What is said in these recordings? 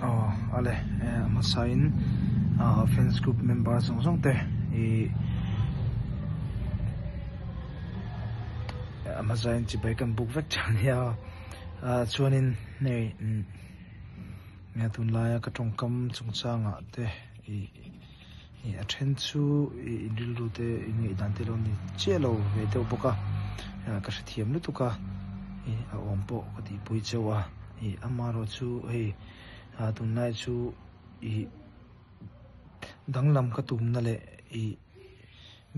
Aw ale a hmasa in fans group member zawng zawng te ih a hmasa in chibai kan buk vek tha nia chuanin hei tunlaia ka tawngkam chungchangah te ih ih a then chu ih in rilru te in ngaihdan te lo ni chiah lo ve deuh bawk a ka hrethiam lutuk a ih a awm pawh ka tihpui chauh a ih amaherawh chu hei ah tunlai chu ih danglam ka tumna leh ih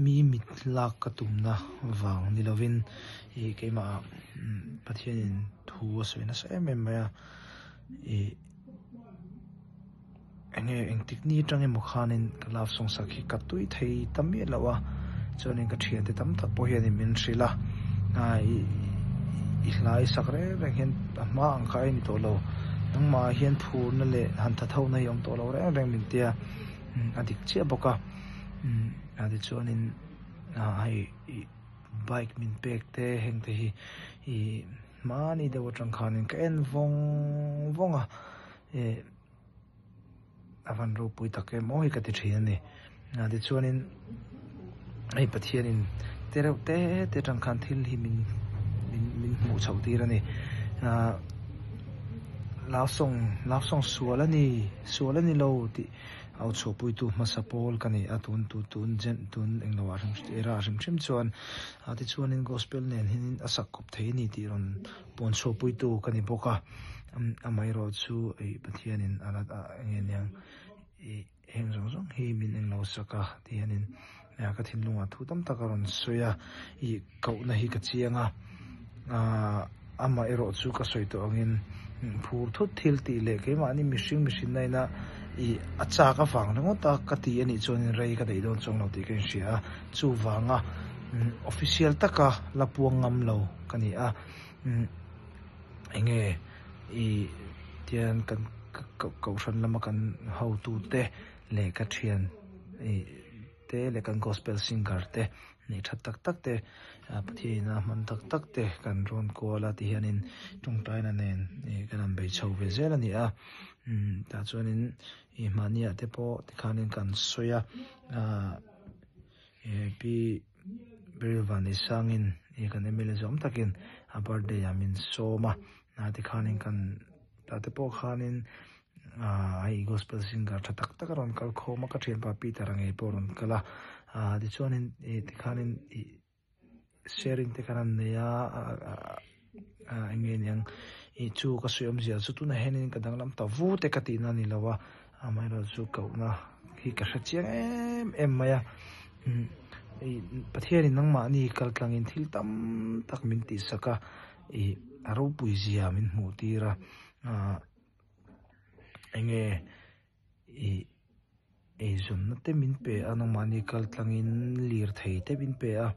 mi mit lak ka tumna vang ni lovin ih keimah ah Pathianin thu a sawi nasa em em mai a ih. Enge engtik ni atang emaw khanin ka love song sak hi ka tui thei ta miah lo a, chuanin ka thiante tam tak pawh hianin min hrilh a, i hla i sak reng reng hian a hma ang kha a ni tawh lo, nangmah ah hian phurna leh han tha tho na hi a awm tawh lo reng reng min tia, a dik chiah bawk a, tichuanin hei bike min pek te heng te hi ih hmani deuh atang khanin ka en vawng vawng a. A van ropui tak em aw hi ka ti thin a ni. Tichuanin hei Pathianin te reuh te te atang khan thil hi min min hmuh chhoh tir a ni. Love song love song sual a ni sual a ni lo tih au chhuahpuitu hmasa pawl ka ni a tun tu tun jen tun englo ah hrim era hrim hrim chuan tichuanin gospel nen hianin a sak kawp thei a ni tih rawn Pawn chhuahpuitu ka ni bawk a, amaherawh chu ih Pathianin a la eng nge niang ih heng zawng zawng hi min eng lo sak a ti hianin ka thinlungah thu tam tak a rawn sawi a, ih kohna hi ka chiang a, aah amaherawh chu ka sawi tawh angin phur thut thil tih leh keimahni mihring mihrinna ina ih a chak avang ringawt a ka ti anih chuanin rei ka daih dawn chuang lo tih ka inhria a, chuvanga official taka la puang ngam lo. Ka ni a, enge i tian kan kohhran lama kan hotu te leh ka thian te leh kan gospel singer te neih that tak tak te Pathian ina hman tak tak te kan rawn kual a ti hianin tawngtaina nen kan han bei chho ve zel a ni a, tah chuanin i mahniah te pawh tikhanin kan sawi a. Pi Beryl Vanneihsangin i kan MLA zawm takin a birthday ah min sawm a, a tikhanin kan tah te pawh khanin aah hei gospel singer tha tak tak a rawn kal khawm a, ka thianpa Peter a ngei pawh a rawn kal a, aah tichuanin ih tikhanin ih sharing te khan an nei a aah eng nge niang ih chu ka sawi awmzia chu tunah hianin ka danglam ta vu te ka tihna a ni lo a amaherawhchu kohna hi ka hre chiang em em mai a ih Pathianin nangmahni kal tlangin thil tam tak min tihsak a ih a ropui zia min hmuh tir a aah eng nge ih eizawnna te min pe a nangmahni kal tlangin lirthei te min pe a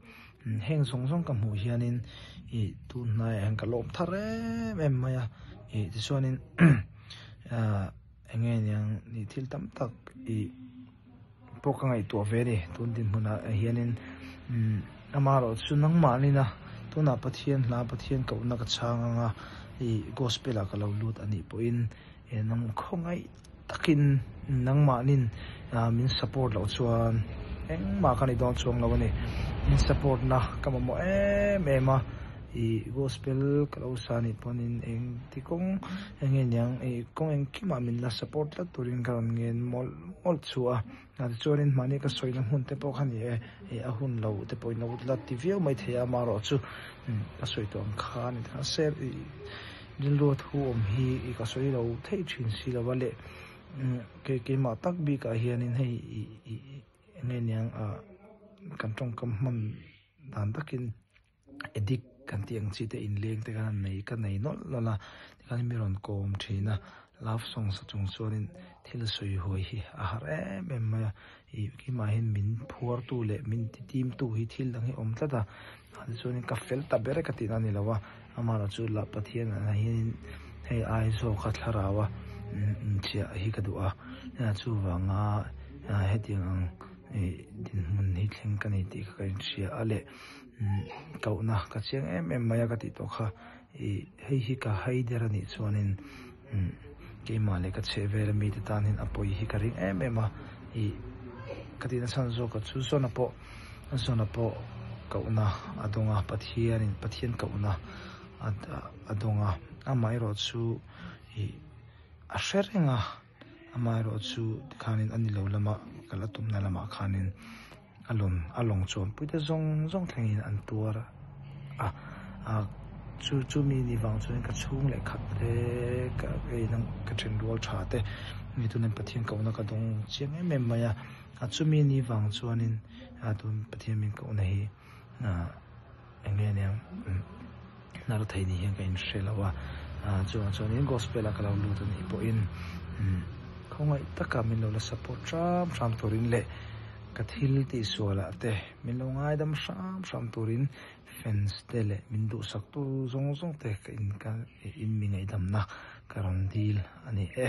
heng zawng zawng ka hmuh hianin ih tun hnaiah hian ka lawm thar em em mai a ih tichuanin ah eng nge niang ih thil tam tak ih pawh ka ngaihtuah ve a ni tun dinhmunah hianin amaherawh chu nangmahnina tunah Pathian hla Pathian kohna ka chhang anga ih gospel ah ka lo lut a nih pawhin eh nang khawngaih takin nangmahnin min support loh chuan engmah ka ni dawn chuang lo a ni. Min support na ka mamawh em em a, ih gospel ka lo sa nih pawhin engti kawng eng nge niang ih kawng engkimah min la support tlat turin ka rawn ngen mawlh mawlh chu a. Tichuanin mahni ka sawina hmun te pawh kha ni e, ih a hun lo te pawhin lo la ti viau mai thei a, amaherawh chu ka sawi tawh ang khan se ih Rilru thu awm hi i ka sawi lo theih thin si lo a leh kei keimah tak bikah hianin hei ih ih eng nge niang ah kan tawngkam hman dan takin addict kan tih ang chi te inleng te khan nei ka nei nawlh nawlh a tikhan mi rawn kawm thin a love song sa chung chuanin thil sawi huai hi a har em em mai a ih keimah hian min phuar tu leh min ti tim tu hi thil dang hi a awm tlat a tichuanin ka fel ta ber e ka tihna a ni lo a. Amah chu la Pathian ah hianin hei ai zawk a thlarau a inchiah hi ka duh a, chuvanga hetiang ang dinhmun hi thleng ka nei tih kha ka inhria a leh kohna ka chiang em em mai a ka tih tawh kha ih hei hi ka hai der a nih chuanin. Keimah leh ka chhehvel a mite tan hian a pawi hi ka ring em em a, ih ka tihna chhan zawk a chu Zona pawh Zona pawh kohna a dawng a, Pathianin Pathian kohna a a dawng a, amaherawh chu ih a hre reng a, amaherawh chu tikhanin a ni lo lama kal a tumna lamah khanin a lawn a lawng chuanpui te zawng zawng thlengin an tuar a a chu chu mi ni vang chuan ka chhung leh khat te ka ei na ka then rual tha te mi tunin Pathian kohna ka dawng chiang em em mai a a chumi ni vang chuanin a tun Pathian min kohna hi ah eng nge nia hnar thei ni hian ka inhre lo a ah chuvang chuanin gospel a ka lo lut a nih pawhin khawngaih taka min lo la support hram hram turin leh ka thil tihsual ah te min lo ngaidam hram hram turin fans te leh min duhsak tu zawng zawng te ka in ka in mi ngaihdamna ka rawn dil a ni e.